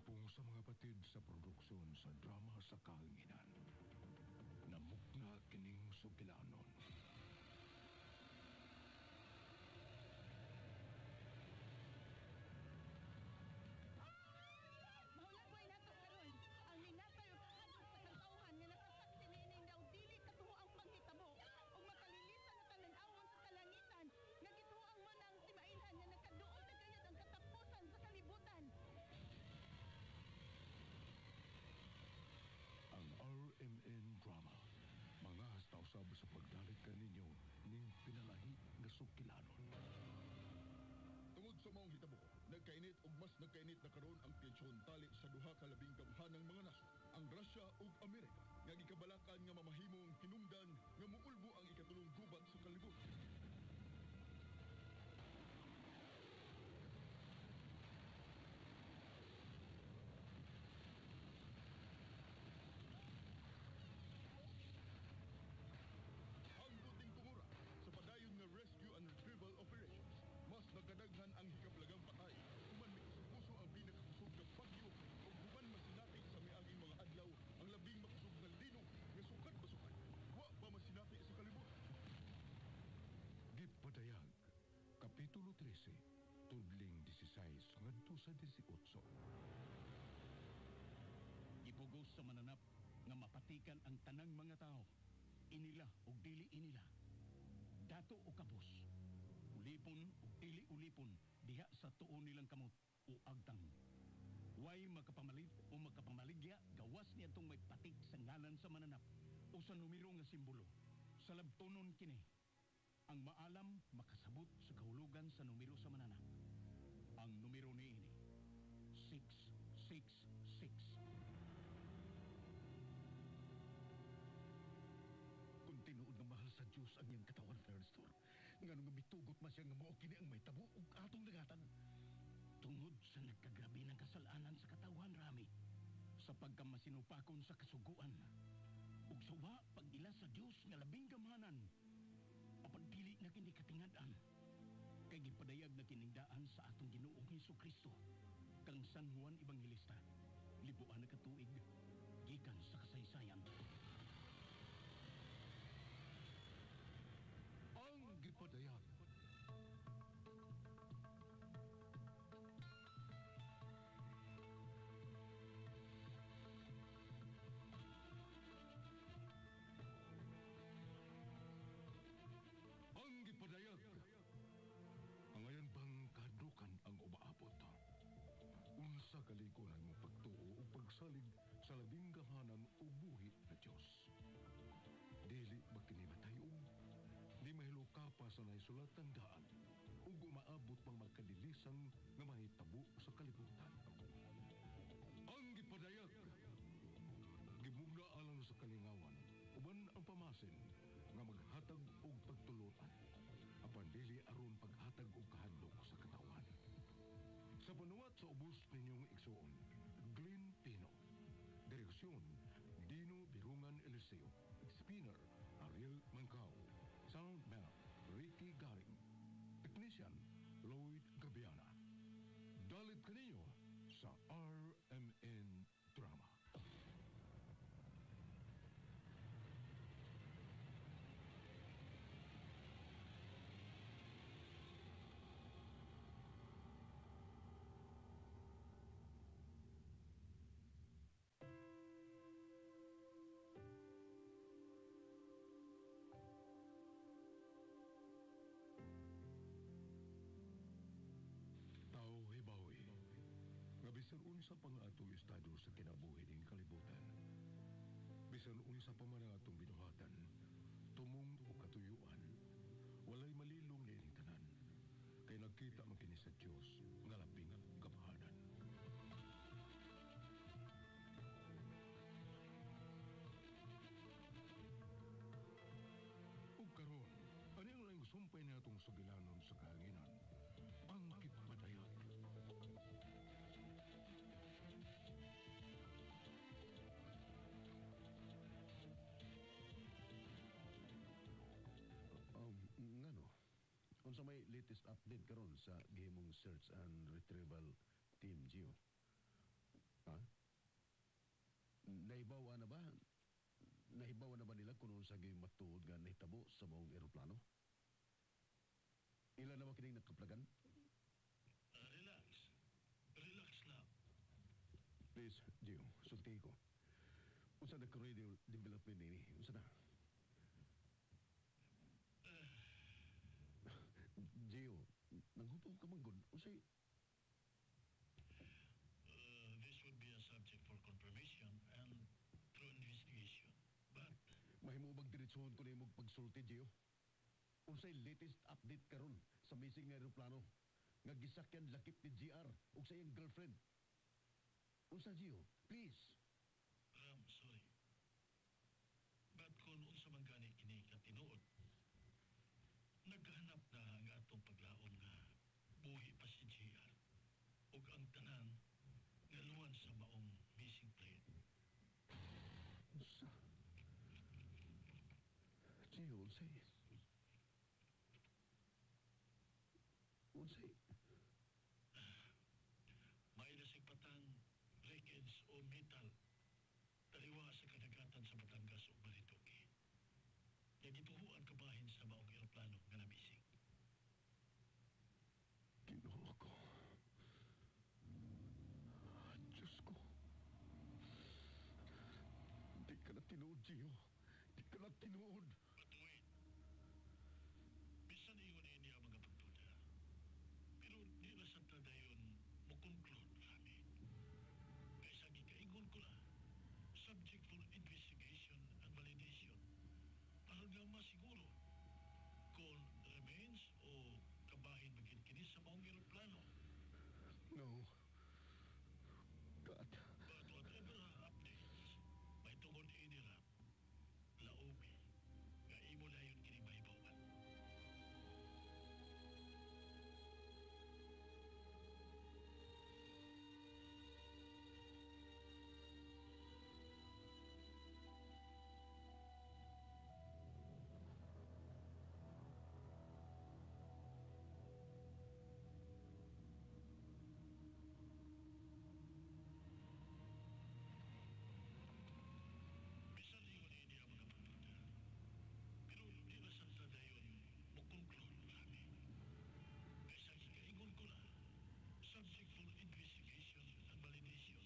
Supong sa mga batid sa produksyon sa drama sa kahanginan, namukna kining sugilanon. Mahulag ko nato karon ang minatay og kahadlok sa katawhan nga nakasaksi niining daw dili katuo ang panghitabo ug makalilisan na talan-awon sa kalangitan nga gituoang man ang timailhan nga nakaduol na gayud ang katapusan sa kalibutan. Ang RMN Drama, mga hasta usab sa pagdalit kaninyo ning pinalahi nga sukilanon. Tungod sa maong hitabo, nagkainit og mas nagkainit na karon ang tensyon tali sa duha ka labing gamhanang mga nasod, ang Russia ug Amerika, nga gikabalakan nga mamahimong hinungdan nga muulbo ang ikatulong gubat sa kalibutan. Hangtod tungura sa padayon nga rescue and retrieval operations, mas nagkadaghan ang hikaplagang patay, human mikuso-kuso ang pinakakusog nga bagyo ug human masinati sa miaging mga adlaw ang labing makusog nga lino nga sukat basukat, wa pa masinati sa kalibutan. Gipadayag, Kapitulo 13, tudling 16 ngadto sa 18. Gipugos sa mananap nga mapatikan ang tanang mga tao, inila og dili inila, dato o kabus, ulipon og dili ulipon diha sa tuo nilang kamot o agtang. Way makapamalit o makapamaligya gawas niadtong may patik sa ngalan sa mananap o sa numero nga simbolo. Sa labtonon kini, ang maalam makasabot sa kahulugan sa numero sa mananap. Ang numero niini, 666. Kung tinuod nga mahal sa Diyos ang iyang katawan, Ernesto, ngano nga mitugot man siya nga mao kini ang mahitabo ug atong dagatan. Tungod sa nagkagrabe ng kasalanan sa katawhan, Rami, sa pagkamasinupakon sa kasuguan, ug sa wa pag-ila sa Diyos nga labing gamhanan, apan dili na kini katingad-an, kay gipadayag na kiningdaan sa atong Ginoong Hesus Kristo, kang San Juan Evangelista, libuan na katuig, gikan sa kasaysayan. Ang gipadayag. Ang gipadayag. Angayan bang kahadlukan ang umaabot? Unsa kaliko ang imong pagtuo o pagsalig sa labing gamhanan o buhi na Dios? Dili ba kini matayog? Di mahiluka pa sa naisulatang daan ug umaabot pang makadilisan nga mahitabo sa kalibutan. Ang gipadayag, gimugna alang sa kalingawan, uban ang pamasin nga maghatag og pagtulunan, apan dili aron paghatag og kahadlok sa katawan. Sa panuwat sa ubos ninyong igsuon, Glenn Pino. Direksyon, Dino Birungan Eliseo. Spinner, Ariel Mancao. Soundman, Ricky Garing. Technician, Lloyd Gabiana. Dalit kaninyo sa RMN Drama. Tao hibawi, nga bisan unsa pa nga atong estado sa kinabuhi ning kalibutan, bisan unsa pa man ang atong binuhatan, tumong o katuyuan, walay malilong niining tanan, kay nagkita man kini sa Dios nga labing gamhanan. Ug karon, ani ang laing sumpay na atong sugilanon sa kahanginan, ang gipadayag. Ngano? Unsa may latest update karon sa gihimong search and retrieval team, Gio? Nahibaw na ba? Nahibaw na ba nila kung unsa gyud matuod nga nahitabo sa maong eroplano? Ila na ba kining nakaplagan? Relax. Relax lang. Please, Gio, sulti ko. Unsa na karoy development nini? Unsa na? Gio, nanghupaw ka man gud. Unsay This would be a subject for confirmation and through investigation. But mahimo bang diretsohon ko nimo pagsulti, Gio? Unsay latest update karon sa missing nga eroplano nga gisakyan lakip ni GR ug sa iyang girlfriend? Unsa, Gio? Please. Ram, sorry. But kung unsa man gani kini katinuod, naghahanap na ang atong paglaom nga buhi pa si GR ug ang tanan nga luwan sa maong missing plane. Unsa? Gio, unsay? Unsay? May nasigpatan, wreckage o metal taliwa sa kadagatan sa Batangas ug Marinduque. Nga gituhuan kabahin sa maong eroplano nga namising. Ginoo ko. Diyos ko. Di ka na tinuod, Gio. Di ka na tinuod. But wait. Bisan ingon ini ang mga pagduda. Pero di ra sa dayon mo conclude, Rami. Kaysa gikaingon ko na, subject for investigation and validation. Aron nga masiguro kung remains o kabahin magin kini sa maong eroplano. No. God. But whatever updates, may tungod ini Ram, laomi, nga imo dayon kini mahibawan. Bisan ingon ini ang mga pagduda. Pero di ra sa dayon mo conclude, Rami. Kaysa gikaingon ko na, subject for investigation and validation.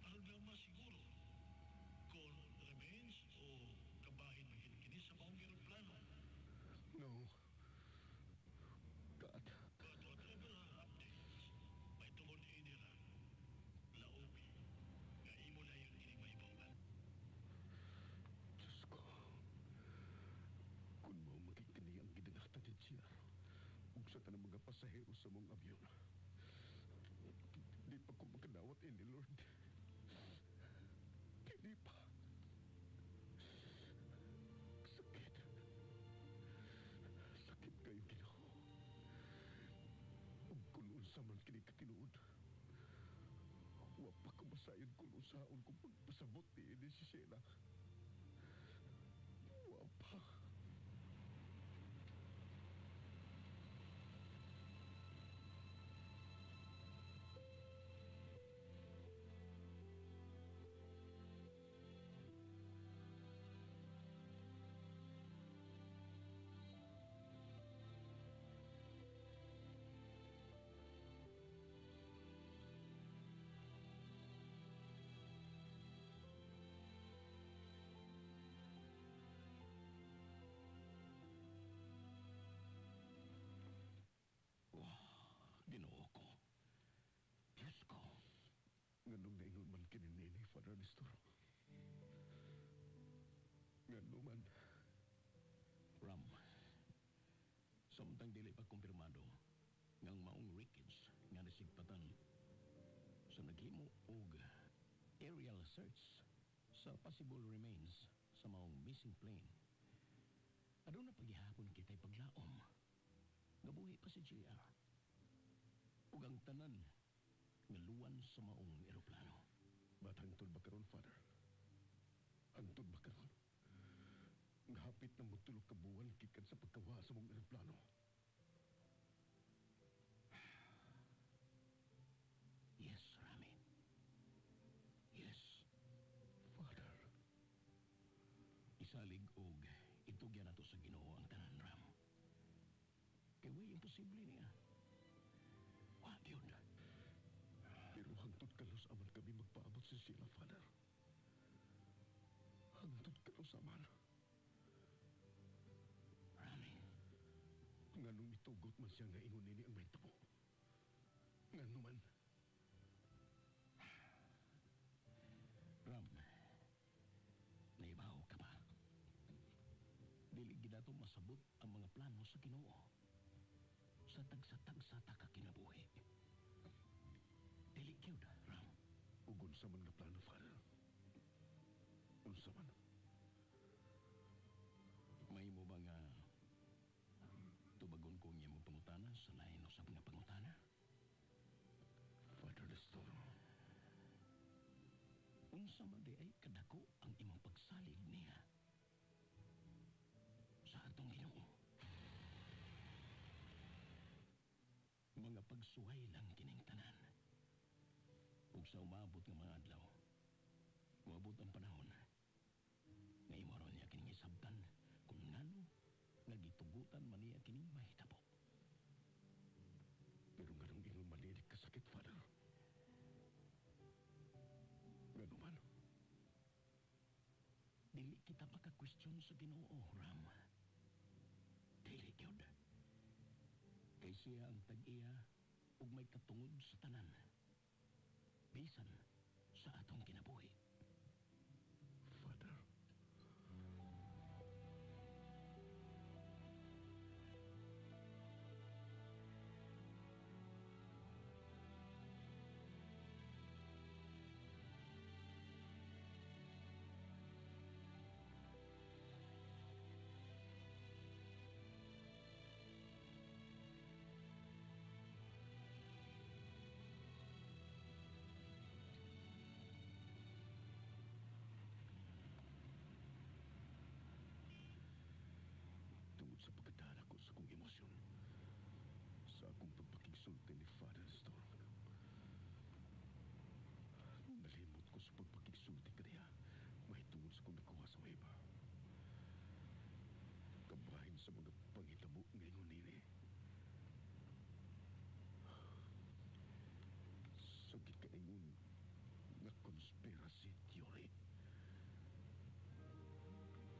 Aron nga masiguro kung remains o kabahin magin kini sa maong eroplano. No. God. But whatever updates, may tungod ini Ram, laomi, nga imo dayon kini mahibawan. Diyos ko. Kung mao magiging ang gidangatan ni GR, ug sa tanang mga pasahero sa mong abyon, di pa ko makadawat ini, Lord. Dili pa. Sakit. Sakit kayo, Ginoo. Ug kung unsa man kini katinuod, wa pa ko masayon kung unsaon kung pagpasabot ni ini si Sheila. Wa pa. Ginoo ko. Diyos ko. Nganong naingon man kini nini, Father Nestor? Ngano man? Ram, samtang dili pa kumpirmado ngang maong wreckage nga nasigpatan sa naghimo og aerial search sa possible remains sa maong missing plane. Aduna paghihapon kita'y paglaom. Gabuhi pa si JR. Ug ang tanan nga luwan sa maong eroplano. But hangtod ba karon, Father? Hangtod ba karon? Nga hapit na mutulog ka buwan gikan sa pagkawa sa mong eroplano. Yes, Rami. Yes. Magsalig og itugyan nato sa Ginoo ang tanan, Ram. Kay way imposible niya. Wa gyud. Pero hangtod kalos aman kami magpaabot si Sheila, Father. Hangtod kalos aman. Rami. Nganong mitugot man siya nga ingon nini ang mahitabo. Ngano man. Ram, naibaw ka pa. Dili gid nato masabot ang mga plano sa Ginoo. Sa tagsa-tagsa ta ka kinabuhi. Dili gyud, Ram. Ug unsa man nga plano, Father? Unsa man? May mo ba nga tubagon ko ang imong pangutana sa lain usab nga pangutana? Father Nestor, Unsa man di ay kadako ang imong pagsalig niya sa atong Ginoo. Mga pagsuway lang kining tanan. Ug sa umabot nga mga adlaw, umabot ang panahon nga imo ron niya kining isabtan kung ngano nga gitugutan man niya kining mahitabo. Pero nganong ingon man niya kasakit, Father? Ngano man? Dili kita maka-question sa Ginoo, Ram. Dili gyud. Kay siya ang tag-iya ug may katungod sa tanan. Bisan sa atong kinabuhi. Father. Tungod sa pagkadala ko sa akong emosyon, sa akong pagpakigsulti ni Father Nestor, nalimot ko sa pagpakigsulti kaniya mahitungod sa akong nakuha sa web. Kabahin sa mga panghitabo ngayon nini. Sa gikaingon nga conspiracy theory.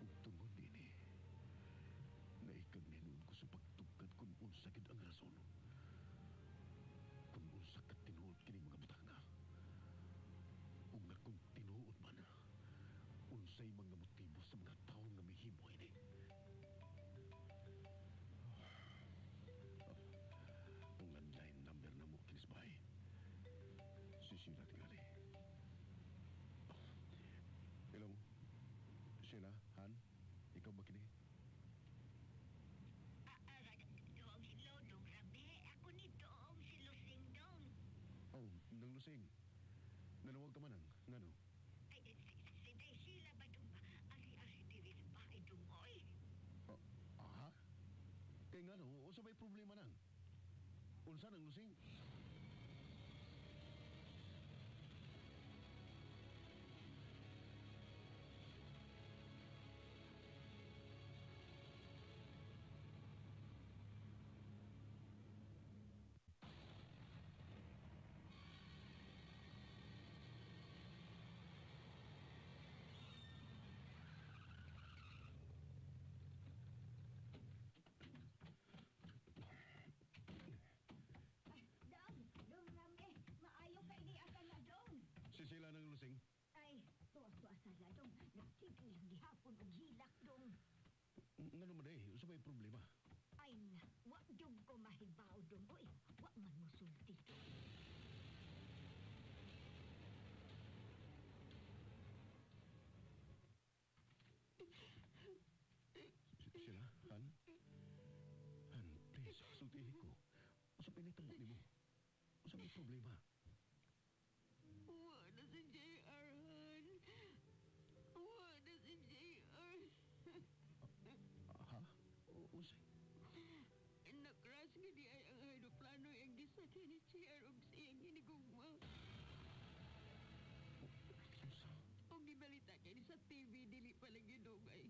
Ug tungod nini, naikag ninuon ko sa pagtugkad kung unsa gid ang rason. Kung unsa ka tinuod kining mga butanga. Ug nga kung tinuod man, unsay mga motibo sa mga tawo nga mihimo ini. Ang landline number na mo kinis bahay. Si Sheila tingali. Hello? Sheila, Han? Ikaw ba kini? Dong, hello, dong Rabi. Ako ni Dong, si Lusing Dong. Oh, nang lusing. Nanawag ka man ang, ngano? Ay, si Day Sheila ba dong ba? Ari-ari diri sa bahay dong, oy. Oh, aha? Kay ngano, unsa may problema nang? Unsa nang lusing? Ay, dong, dong Rami, maayo kay ni asa na dong. Si Sheila nang lusing? Ay, tuwa-tuwa sala dong. Nagtigil lang gihapon og hilak dong. Ngano man eh, unsa may problema? Ay na, wa jud ko mahibaw dong. Oy, wa man mosulti dong. Sheila, Han? Han, please, sultihi ko. Unsa may nahitabo nimo? Unsa may problema? Wa na si JR, Han. Wa na si JR. Ha? Unsay? Nakras nga di ay ang aeroplano ang gisakyan ni JR og siyang hinigugma. Unsa? Og gibalita kay sa TV, dili pa lagi dong ay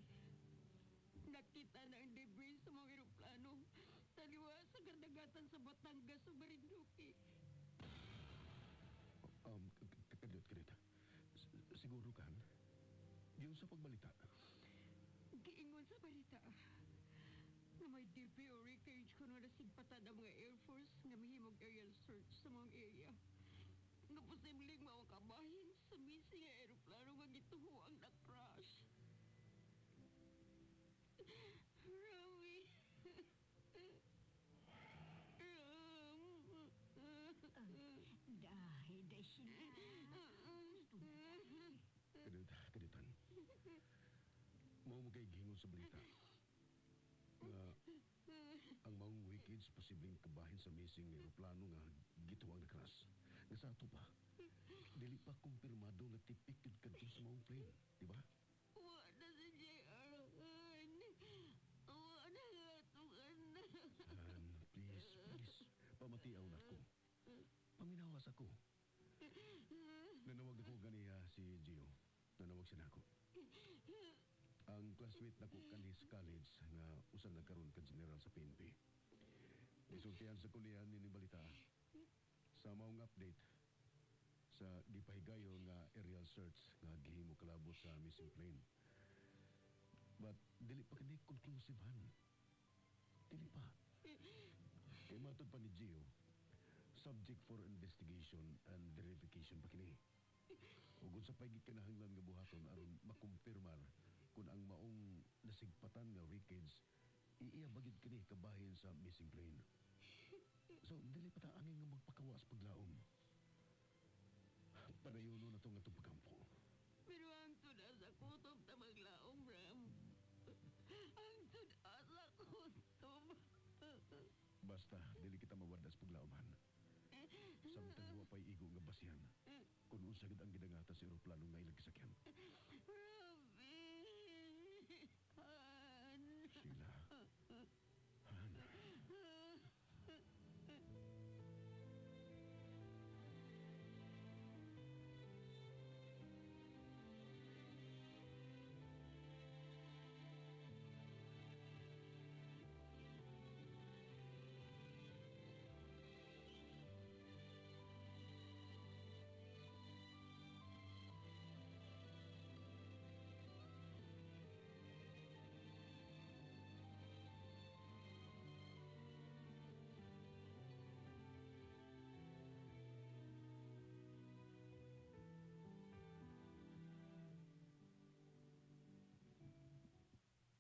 Nakita na ang debris sa mga eroplano. Taliwa sa kadagatan sa Batangas sa Marinduque. Kadiyot, kadiyot. Siguro kan? Yun sa pagbalita. Giingon sa balita na may debris o wreckage kuno nasigpatan ang mga Air Force nga mihimog aerial search sa mga area. Nga posibleng maong kabahin sa missing nga eroplano nga gituho ang na-crash. Rami. Ram. Dahil dahil sila. Gusto na dahil. Kadiyot, kadiyutan. Mao mo kay gihingon sa balita. Nga ang maong wreckage posibleng kabahin sa missing nga eroplano nga gituwang na-crash. Nga sa ato pa, dili pa kumpirmado nga tipik yun kadto sa maong plane, di ba? Wa na si JR. Wa na nga itong anak. Han, please, please, pamatiaw na ko. Paminawas ako. Nanawag ako ganiya si Gio. Nanawag siya nako. Ang classmate nako kani sa college nga usa na karon ka general sa PNP. Gisultihan sa kulihan ni balita sa maong update sa gipahigayon nga aerial search nga gihimo kalabot sa missing plane. But dili pa kini conclusive, han. Dili pa. Kay matod pa ni Gio, subject for investigation and verification pa kini. Ug unsa pa'y gikinahanglan nga buhaton aron makumpirmar kung ang maong nasigpatan nga wreckage iya ba gyud kini kabahin sa missing plane. So dili pa ta angay nga magpakawa sa paglaom. Padayono na tong atong pagkampo. Pero ang tuda sa kutob ta maglaom, Ram. Ang tuda sa kutob. Basta dili kita mawad sa paglaoman. Samtang wa pa'y igo nga basihan kung unsa gid ang gidangatan sa eroplano nga ilang gisakyan. Rabi. Han. Sheila. Han.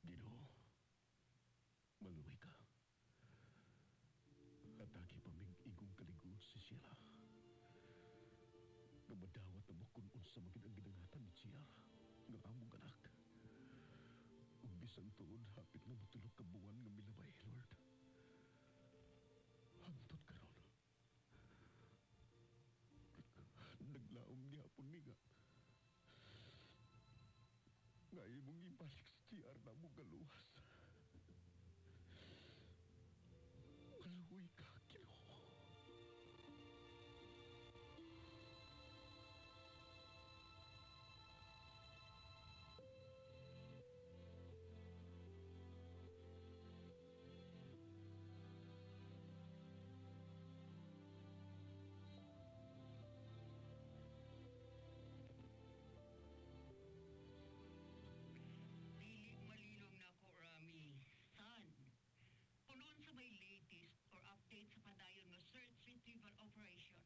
Ginoo, maluoy ka. Atake pa mig igong kaligod si Sheila. Nga madawat na mo kung unsa man gid ang gidangatan ni GR nga among anak. Ug bisan tuod hapit na motulok ka buwan nga milabay, Lord. Hangtod karon, naglaom gihapon mi nga imong ibalik si GR na among galuwas. Maluoy ka, Ginoo. Dili malilong nako, Rami. Son, punon sa may latest or update sa padayon nga search retrieval operation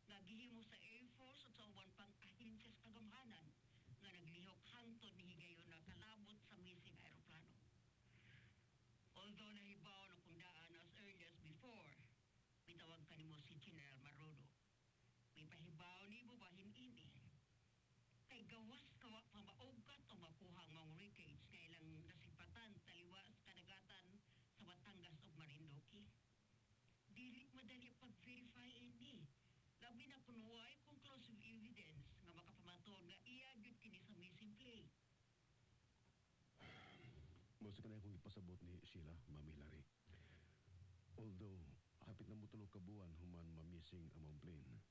nga gihimo sa Air Force at sa uban pang ahensya sa kagamhanan nga naglihok hangtod ni higayon na kalabot sa missing aeroplano. Although nahibaw na kung daan as early as before, mitawag kanimo si General Marudo. May pahibaw nimo bahin ini. Kay gawas ka wa pa maugat o makuha ang mga wreckage nga ilang nasipatan taliwa sa kadagatan sa Batangas ug Marinduque. Dili madali pag-verify ini. Labi na kung way conclusive evidence nga makapamatuod nga iya gyud kini sa missing plane. Mao sa kanay akong ipasabot ni Sheila, Mami Larry. Although, hapit na motulo ka buwan human ma-missing ang maong plane.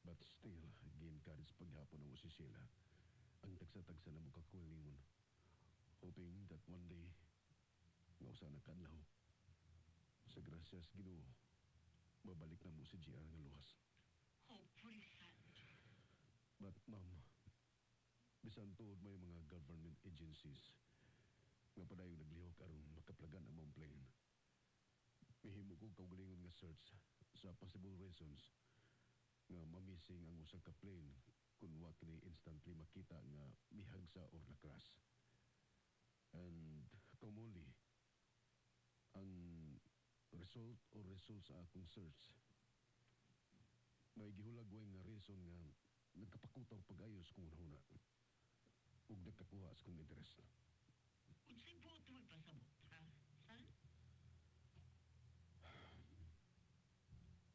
But still, gi-encourage paghapon namo si Sheila. Ang tagsa-tagsa na mo kakulingon. Hoping that one day, Nga usa na kaadlaw, sa grasyas Ginoo, mabalik na mo si GR nga luwas. Hopefully, son. But ma'am, bisan tuod may mga government agencies nga padayong naglihok aron makaplagan ang maong plane. Mihimo ko kaugalingon nga search sa possible reasons nga mamissing ang usa ka plane kung wa kini instantly makita nga mihagsa or na-crash. And commonly, ang result or result sa akong search may gihulagway nga reason nga nagkapakutaw pag-ayos kung una-una ug nagkakuha sa kong interest. Unsay buot mo ipasabot, ha, son?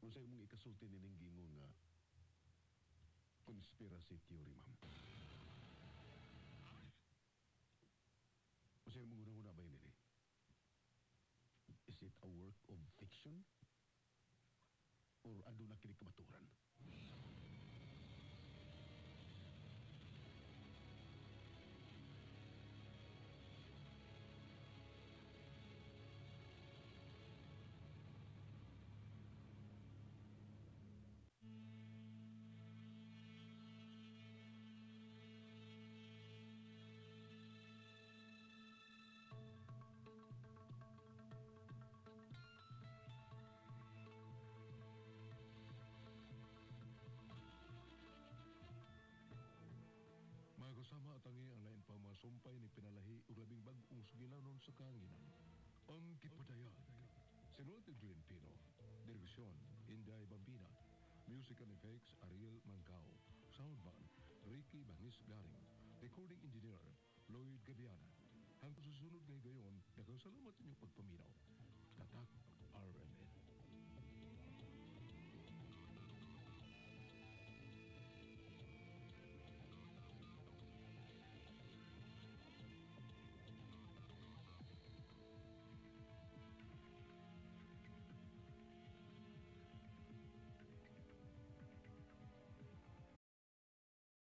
Unsay mong ikasulti nining giingon nga conspiracy theory, ma'am? Ha? Unsay mong una-una ba yun, nini? Is it a work of fiction? Or aduna kini kamaturan? Mga kasama at tangi ang lain pang mga sumpay ni pinalahi ug labing bag-ong sugilanon sa kahanginan. Ang Kipadayag. Sinulat ni Glenn Pino. Direksyon, Inday Bambina. Music and effects, Ariel Mancao. Soundman, Ricky Bangis Garing. Recording engineer, Lloyd Gabiana. Hanggang susunod nga higayon, daghang salamat sa inyong pagpaminaw. Tatak RMN.